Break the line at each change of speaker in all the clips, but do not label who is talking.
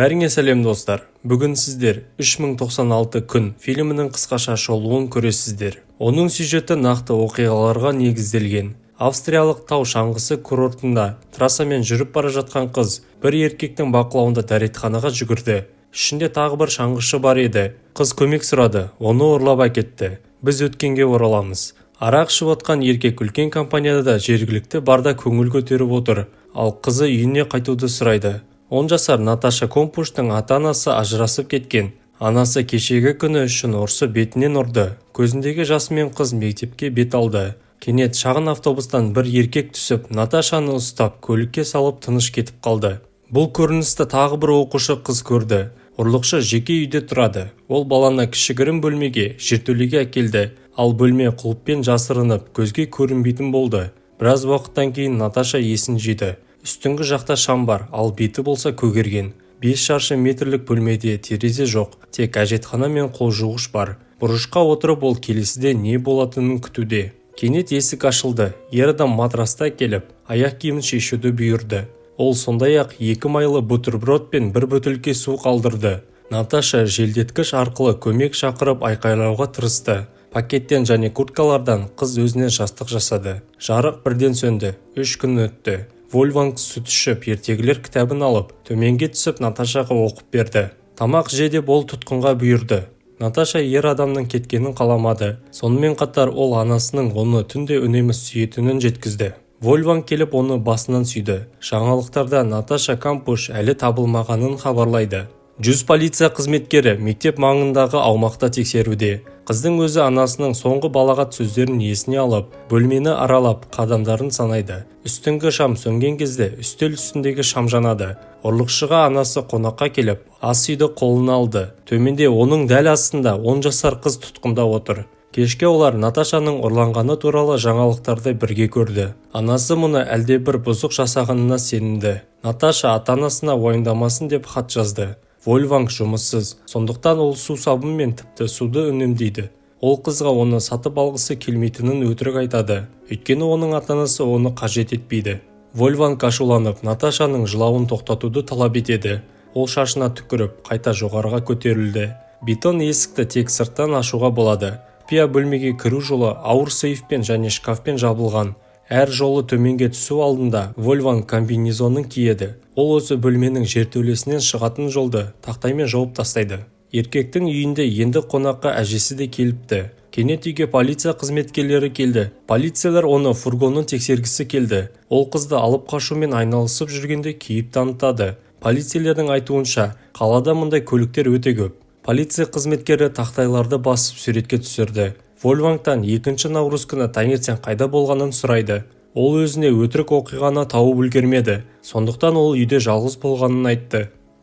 Бәріңе сәлем, достар! Бүгін сіздер 3096 күн фильмінің қысқаша шолуын көресіздер. Оның сюжеті нақты оқиғаларға негізделген. Австриялық тау шаңғысы курортында трассамен жүріп бара жатқан қыз бір еркектің бақылауында дәретханаға жүгірді. Ішінде тағы бір шаңғышы бар еді. Қыз көмек сұрады, оны ұрлап әкетті. Біз өткенге ораламыз. Арақ ішіп отқан еркек үлкен компанияда жергілікті барда көңіл көтеріп отыр, ал қызы үйіне қайтуды сұрайды. 10 жасар Наташа Компуштың ата-анасы ажырасып кеткен. Анасы кешегі күні үшін ұрсып, бетінен ұрды. Көзіндегі жасымен қыз мектепке бет алды. Кенет шағын автобустан бір еркек түсіп, Наташаны ұстап, көлікке салып, тыныш кетіп қалды. Бұл көріністі тағы бір оқушы қыз көрді. Ұрлықшы жеке үйде тұрады. Ол баланы кішігірім бөлмеге, жертөлеге әкелді, ал бөлме құлыппен жасырынып, көзге көрінбейтін болды. Біраз уақыттан кейін Наташа есін жиды. Үстіңгі жақта шам бар, ал беті болса көгерген. 5 шаршы метрлік бөлмеде терезе жоқ, тек әжетхана мен қол жуғыш бар. Бұрышқа отырып, ол келесіде не болатынын күтуде. Кенет есік ашылды. Ер адам матрасты әкеліп, аяқ киімін шешуді бұйырды. Ол сондай-ақ екі майлы бутерброд пен бір бөтелке су қалдырды. Наташа желдеткіш арқылы көмек шақырып, айқайлауға тырысты. Пакеттен және курткалардан қыз өзіне жастық жасады. Жарық бірден сөнді. 3 күн өтті. Вольфганг сүт ішіп, ертегілер кітабын алып, төменге түсіп, Наташаға оқып берді. Тамақ же деп ол тұтқынға бұйырды. Наташа ер адамның кеткенін қаламады. Сонымен қатар ол анасының оны түнде үнемі сүйетінін жеткізді. Вольфганг келіп, оны басынан сүйді. Жаңалықтарда Наташа Кампуш әлі табылмағанын хабарлайды. 100 полиция қызметкері мектеп маңындағы аумақта тексеруде. Қыздың өзі анасының соңғы балағат сөздерін есіне алып, бөлмені аралап, қадамдарын санайды. Үстіңгі шам сөнген кезде үстел үстіндегі шам жанады. Ұрлықшыға анасы қонаққа келіп, ас үйді қолына алды. Төменде, оның дәл астында 10 жасар қыз тұтқында отыр. Кешке олар Наташаның ұрланғаны туралы жаңалықтарды бірге көрді. Анасы мұны әлде бір бұзық жасағанына сенімді. Наташа ата-анасына уайымдамасын деп хат жазды. Вольфганг жұмыссыз, сондықтан ол су сабын мен тіпті суды үнемдейді. Ол қызға оны сатып алғысы келмейтінін өтірік айтады, өйткені оның ата-анасы оны қажет етпейді. Вольфганг ашуланып, Наташаның жылауын тоқтатуды талап етеді. Ол шашына түкіріп, қайта жоғарыға көтерілді. Бетон есікті тек сырттан ашуға болады. Құпия бөлмеге кіру жолы ауыр сейфпен және шкафпен жабылған. Әр жолы төменге түсу алдында Вольфганг комбинезонын киеді. Ол осы бөлменің жертөлесінен шығатын жолды тақтаймен жауып тастайды. Еркектің үйінде енді қонаққа әжесі де келіпті. Кенет үйге полиция қызметкерлері келді. Полициялар оны фургонын тексергісі келді. Ол қызды алып қашумен айналысып жүргенде кейіп танытады. Полицейлердің айтуынша, қалада мұндай көліктер өте көп. Полиция қызметкері тақтайларды басып, суретке түсірді. Вольфгангтан 2 наурыз күні таңертең қайда болғанын сұрайды. Ол өзіне өтірік оқиғаны тауып үлгермеді, сондықтан ол үйде жалғыз болғанын айтты.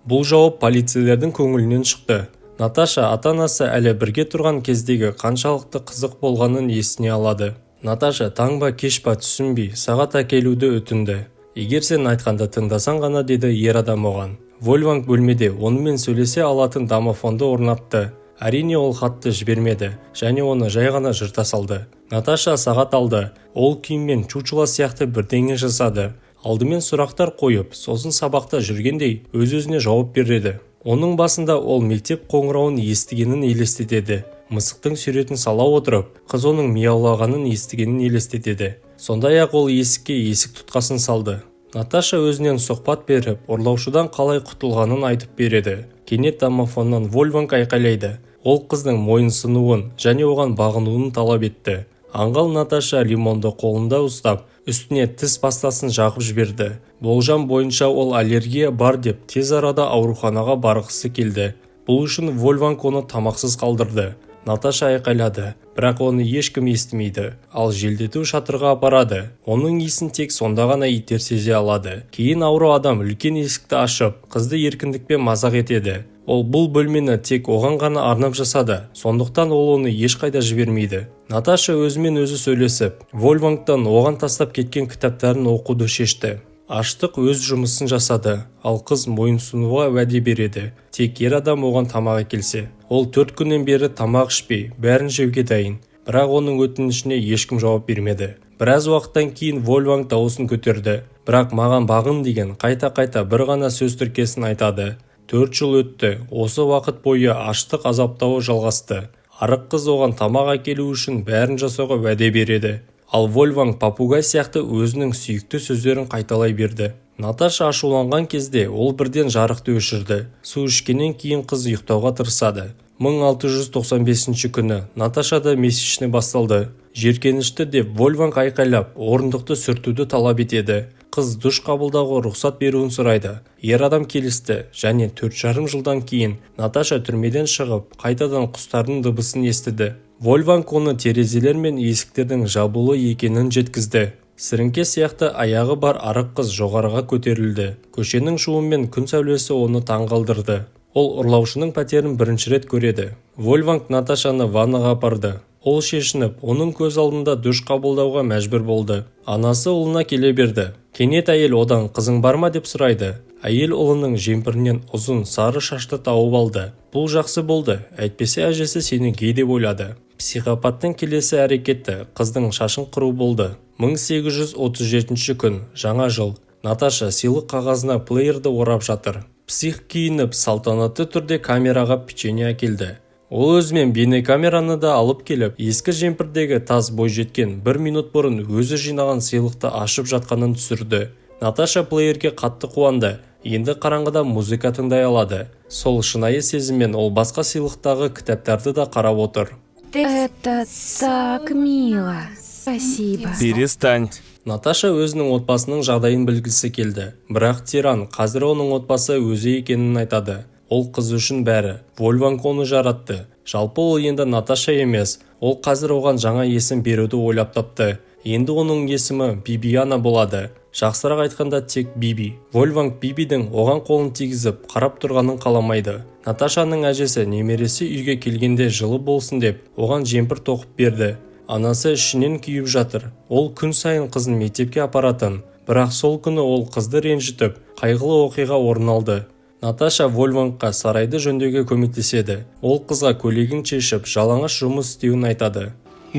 Бұл жауап полицейлердің көңілінен шықты. Наташа ата-анасы әлі бірге тұрған кездегі қаншалықты қызық болғанын есіне алады. Наташа таң ба, кеш па түсінбей, сағат әкелуді өтінді. Егер сен айтқанды тыңдасаң ғана, деді ер адам оған. Вольфганг бөлмеде онымен сөйлесе алатын домофонды орнатты. Әрине, ол хатты жібермеді және оны жай ғана жырта салды. Наташа сағат алды. Ол киіммен чучело сияқты бірдеңе жасады. Алдымен сұрақтар қойып, сосын сабақта жүргендей өз-өзіне жауап береді. Оның басында ол мектеп қоңырауын естігенін елестетеді. Мысықтың суретін сала отырып, қыз оның мияулағанын естігенін елестетеді. Сондай-ақ ол есікке есік тұтқасын салды. Наташа өзінен сұхбат беріп, ұрлаушыдан қалай құтылғанын айтып береді. Кенет домофоннан Вольфганг айқайлайды. Ол қыздың мойынсынуын және оған бағынуын талап етті. Аңғал Наташа лимонды қолында ұстап, үстіне тіс пастасын жағып жіберді. Болжам бойынша, ол аллергия бар деп, тез арада ауруханаға барғысы келді. Бұл үшін Вольфганг оны тамақсыз қалдырды. Наташа айқайлады, бірақ оны ешкім естімейді. Ал желдету шатырға апарады. Оның иісін тек сонда ғана иттер сезе алады. Кейін ауру адам үлкен есікті ашып, қызды еркіндікпен мазақ етеді. Ол бұл бөлмені тек оған ғана арнап жасады, сондықтан ол оны ешқайда жібермейді. Наташа өзімен өзі сөйлесіп, Вольфгангтан оған тастап кеткен кітаптарын оқуды шешті. Аштық өз жұмысын жасады, ал қыз мойынсұнуға уәде береді, тек ер адам оған тамақ әкелсе. Ол 4 күннен бері тамақ ішпей, бәрін жеуге дайын, бірақ оның өтінішіне ешкім жауап бермеді. Біраз уақыттан кейін Вольфганг дауысын көтерді, бірақ «маған бағын» деген қайта-қайта бір ғана сөз тіркесін айтады. 4 жыл өтті. Осы уақыт бойы аштық азаптауы жалғасты. Арық қыз оған тамақ әкелу үшін бәрін жасауға уәде береді, ал Вольфганг попугай сияқты өзінің сүйікті сөздерін қайталай берді. Наташа ашуланған кезде ол бірден жарықты өшірді. Су ішкеннен кейін қыз ұйықтауға тырысады. 1695 күні Наташада месячный басталды. Жеркенішті деп Вольфганг айқайлап, орындықты сүртуді талап етеді. Қыз душ қабылдауға рұқсат беруін сұрайды. Ер адам келісті және 4,5 жылдан кейін Наташа түрмеден шығып, қайтадан құстардың дыбысын естіді. Вольфганг оны терезелер мен есіктердің жабулы екенін жеткізді. Сіріңке сияқты аяғы бар арық қыз жоғарыға көтерілді. Көшенің шуы мен күн сәулесі оны таңғалдырды. Ол ұрлаушының пәтерін бірінші рет көреді. Вольфганг Наташаны ваннаға апарды. Ол шешініп, оның көз алдында душ қабылдауға мәжбүр болды. Анасы ұлына келе берді. Кенет әйел одан «Қызың бар ма?» деп сұрайды. Әйел ұлының жемпірінен ұзын сары шашты тауып алды. Бұл жақсы болды, әйтпесе әжесі сені гей деп ойлады. Психопаттың келесі әрекеті қыздың шашын қыру болды. 1837 күн, жаңа жыл. Наташа сыйлық қағазына плеерді орап жатыр. Псих киініп, салтанатты түрде камераға печенье әкелді. Ол өзімен бейнекамераны да алып келіп, ескі жемпірдегі таз бойжеткен бір минут бұрын өзі жинаған сыйлықты ашып жатқанын түсірді. Наташа плеерге қатты қуанды. Енді қараңғыда музыка тыңдай алады. Сол шынайы сезіммен ол басқа сыйлықтағы кітаптарды да қарап отыр.
Это так мило. Спасибо.
Перестань.
Наташа өзінің отбасының жағдайын білгісі келді, бірақ тиран қазір оның отбасы өзі екенін айтады. Ол қыз үшін бәрі. Вольфганг оны жаратты. Жалпы, ол енді Наташа емес, ол қазір оған жаңа есім беруді ойлап тапты. Енді оның есімі Бибиана болады, жақсырақ айтқанда, тек Биби. Вольфганг Бибидің оған қолын тигізіп қарап тұрғанын қаламайды. Наташаның әжесі немересі үйге келгенде жылы болсын деп оған жемпір тоқып берді. Анасы ішінен күйіп жатыр. Ол күн сайын қызын мектепке апаратын, бірақ сол күні ол қызды ренжітіп, қайғылы оқиға орын алды. Наташа Вольфгангқа сарайды жөндеуге көмектеседі. Ол қызға көйлегін шешіп, жалаңаш жұмыс істеуін айтады.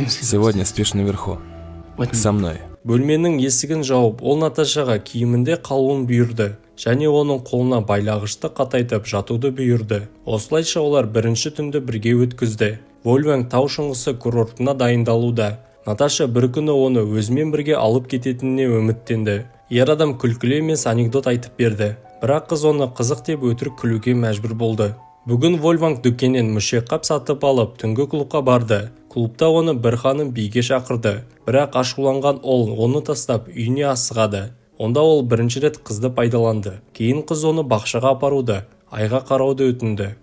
Сегодня спишь наверху. Со мной.
Бөлменің есігін жауып, ол Наташаға киімінде қалуын бұйырды және оның қолына байлағышты қатайтып жатуды бұйырды. Осылайша олар бірінші түнді бірге өткізді. Вольфганг тау шаңғысы курортына дайындалуда. Наташа бір күні оны өзімен бірге алып кететініне үміттенді. Ер адам күлкілі емес анекдот айтып берді, бірақ қыз оны қызық деп өтірік күлуге мәжбүр болды. Бүгін Вольфганг дүкеннен мүшеқап сатып алып, түнгі клубқа барды. Клубта оны бір ханым биге шақырды, бірақ ашуланған ол оны тастап, үйіне асығады. Онда ол бірінші рет қызды пайдаланды. Кейін қыз оны бақшаға апаруды, айға қарауды өтінді.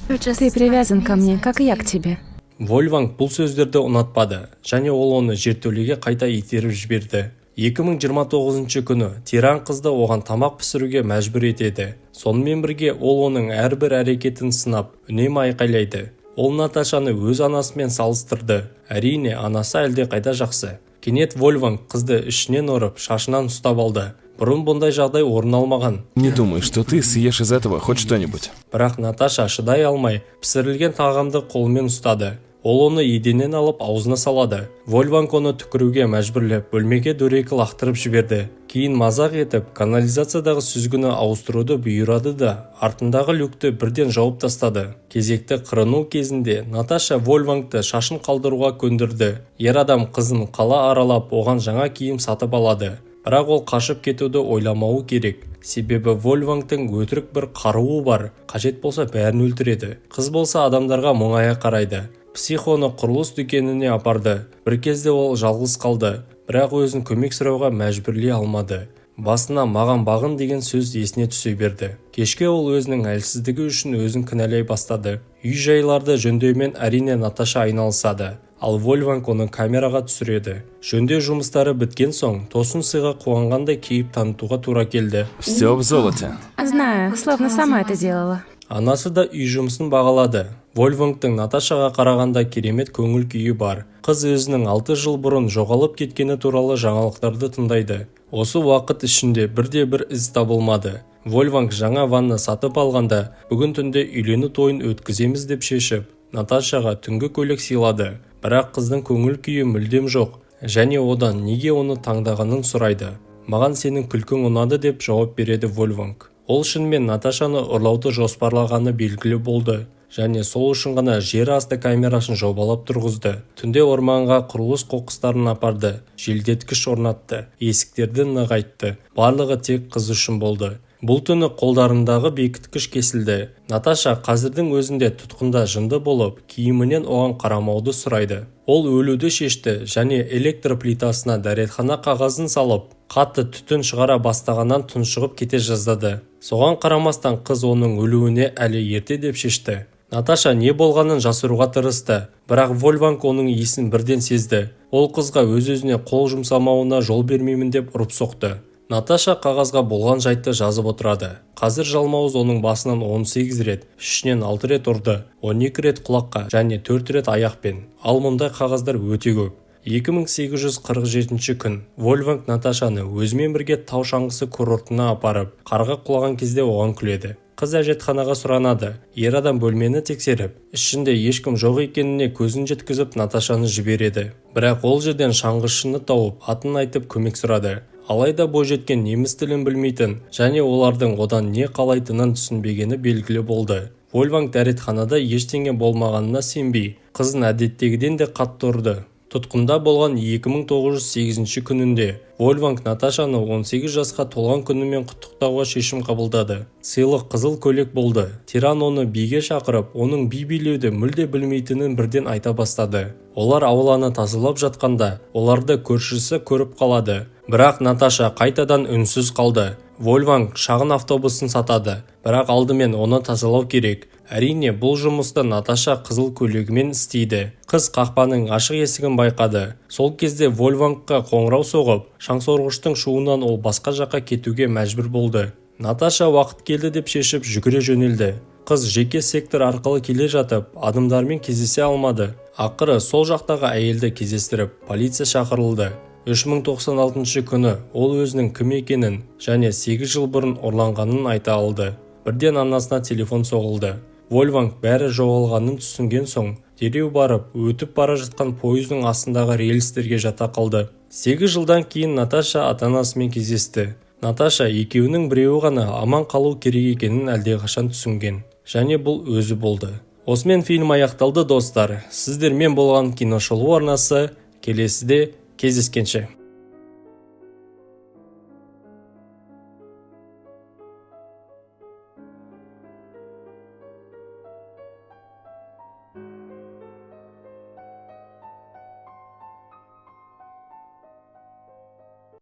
Ты привязан ко мне, как и я к тебе.
Вольфганг бұл сөздерді ұнатпады және ол оны жертөлеге қайта итеріп жіберді. 2029 күні тиран қызды оған тамақ пісіруге мәжбүр етеді. Сонымен бірге ол оның әрбір әрекетін сынап, үнемі айқайлайды. Ол Наташаны өз анасымен салыстырды. Әрине, анасы әлдеқайда жақсы. Кенет Вольфганг қызды ішінен ұрып, шашынан ұстап алды. Бұрын бұндай жағдай орын алмаған.
Не думай, что ты съешь из этого хоть что-нибудь.
Бірақ Наташа шыдай алмай, пісірілген тағамды қолымен ұстады. Ол оны еденнен алып, аузына салады. Вольфганг оны түкіруге мәжбүрлеп, бөлмеге дөрекі лақтырып жіберді. Кейін мазақ етіп, канализациядағы сүзгіні ауыстыруды бұйырады да, артындағы люкті бірден жауып тастады. Кезекті қырыну кезінде Наташа Вольфгангты шашын қалдыруға көндірді. Ер адам қызын қала аралап, оған жаңа киім сатып алады. Бірақ ол қашып кетуді ойламауы керек, себебі Вольфгангтың өтірік бір қаруы бар, қажет болса, бәрін өлтіреді. Қыз болса адамдарға мұңая қарайды. Псих оны құрылыс дүкеніне апарды. Бір кезде ол жалғыз қалды, бірақ өзін көмек сұрауға мәжбүрлей алмады. Басына «Маған бағын» деген сөз есіне түсе берді. Кешке ол өзінің әлсіздігі үшін өзін кінәлай бастады. Үй жайларды жөндеумен, әрине, Наташа айналысады, ал Вольфганг оны камераға түсіреді. Жөндеу жұмыстары біткен соң тосын сыйға қуанғандай кейіп танытуға тура келді.
Все в золоте.
Знаю, словно сама это делала.
Анасы да үй жұмысын бағалады. Вольфгангтың Наташаға қарағанда керемет көңіл күйі бар. Қыз өзінің 6 жыл бұрын жоғалып кеткені туралы жаңалықтарды тыңдайды. Осы уақыт ішінде бірде бір із табылмады. Вольфганг жаңа ванна сатып алғанда, бүгін түнде үйлену тойын өткіземіз деп шешіп, Наташаға түнгі көйлек сыйлады. Бірақ қыздың көңіл күйі мүлдем жоқ және одан неге оны таңдағанын сұрайды. «Маған сенің күлкің ұнады», – деп жауап береді Вольфганг. Ол шынымен Наташаны ұрлауды жоспарлағаны белгілі болды және сол үшін ғана жер асты камерасын жобалап тұрғызды. Түнде орманға құрылыс қоқыстарын апарды, желдеткіш орнатты, есіктерді нығайтты. Барлығы тек қыз үшін болды. Бұл түні қолдарындағы бекіткіш кесілді. Наташа қазірдің өзінде тұтқында жынды болып, киімінен оған қарамауды сұрайды. Ол өлуді шешті және электр плитасына дәретхана қағазын салып, қатты түтін шығара бастағаннан тұншығып кете жаздады. Соған қарамастан қыз оның өлуіне әлі ерте деп шешті. Наташа не болғанын жасыруға тырысты, бірақ Вольфганг оның иісін бірден сезді. Ол қызға өз-өзіне қол жұмсамауына жол бермеймін деп ұрып соқты. Наташа қағазға болған жайтты жазып отырады. Қазір жалмауыз оның басынан 18 рет, ішінен 6 рет ұрды, 12 рет құлаққа және 4 рет аяқпен. Ал мұндай қағаздар өте көп. 2847 күн Вольфганг Наташаны өзімен бірге тау шаңғысы курортына апарып, қарға құлаған кезде оған күледі. Қыз әжетханаға сұранады. Ер адам бөлмені тексеріп, ішінде ешкім жоқ екеніне көзін жеткізіп Наташаны жібереді. Бірақ ол жерден шаңғышыны тауып, атын айтып көмек сұрады. Алайда бойжеткен неміс тілін білмейтін және олардың одан не қалайтынын түсінбегені белгілі болды. Вольфганг дәретханада ештеңе болмағанына сенбей, қызын әдеттегіден де қатты ұрды. Тұтқында болған 2908 күнінде Вольфганг Наташаны 18 жасқа толған күнімен құттықтауға шешім қабылдады. Сыйлық қызыл көйлек болды. Тиран оны биге шақырып, оның би билеуді мүлде білмейтінін бірден айта бастады. Олар ауланы тазалап жатқанда, оларды көршісі көріп қалады. Бірақ Наташа қайтадан үнсіз қалды. Вольфганг шағын автобусын сатады, бірақ алдымен оны тазалау керек. Әрине, бұл жұмысты Наташа қызыл көйлегімен істейді. Қыз қақпаның ашық есігін байқады. Сол кезде Вольфгангқа қоңырау соғып, шаңсорғыштың шуынан ол басқа жаққа кетуге мәжбүр болды. Наташа уақыт келді деп шешіп жүгіре жөнелді. Қыз жеке сектор арқылы келе жатып, адамдармен кездесе алмады. Ақыры сол жақтағы әйелді кездестіріп, полиция шақырылды. 3096 күні ол өзінің кім екенін және 8 жыл бұрын ұрланғанын айта алды. Бірден анасына телефон соғылды. Вольфганг бәрі жоғалғанын түсінген соң, дереу барып, өтіп бара жатқан пойыздың астындағы рельстерге жата қалды. 8 жылдан кейін Наташа ата-анасымен кездесті. Наташа екеуінің біреуі ғана аман қалу керек екенін әлдеқашан түсінген. Және бұл өзі болды. Осымен фильм аяқталды, достар. Сіздермен болған Киношолу арнасы. Келесіде кездескенше.